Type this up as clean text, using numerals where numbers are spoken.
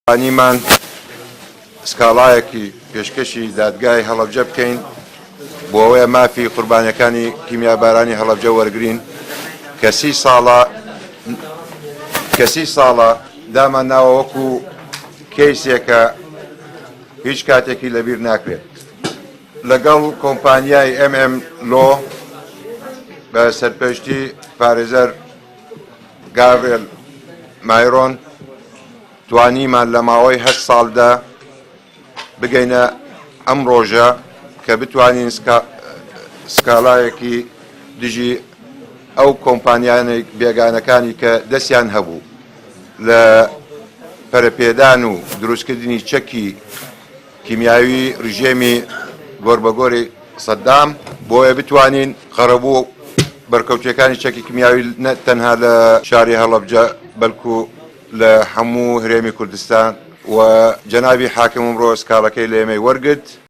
توانیمان سکاڵایەکی پێشکەشی دادگای هەڵەبجە بکەین بۆ ئەوەیە مافی قوربانیەکانی کیمیابارانی هەڵەبجە وەرگرین کە سی ساڵە کە سی ساڵە دامان ناوە وەکو کەیسێکە هیچ کاتێکی لەبیر ناکرێت. لەگەڵ کۆمپانیای ئێم ئێم لۆ بە سەرپەرشتی پارێزەر گاڤێل مایرۆن توانیمان لە ماوەی هەشت ساڵدا بگەینە ئەم ڕۆژە کە بتوانین سکاڵایەکی دژی ئەو کۆمپانیانەی بێگانەکانی کە دەستیان هەبوو لە پەرەپێدان و دروستکردنی چەکی کیمیاوی رژێمی گۆربەگۆری سەدام، بۆیە بتوانین قەرەبوو بەرکەوتەکانی چەکی کیمیاوی نە تەنها لە شاری هەڵەبجە بەلکو لە هەموو هەرێمی کوردستان و جەنابی حاکم ئەمڕۆ سکاڵەکەی لە ئێمەی وەرگرت.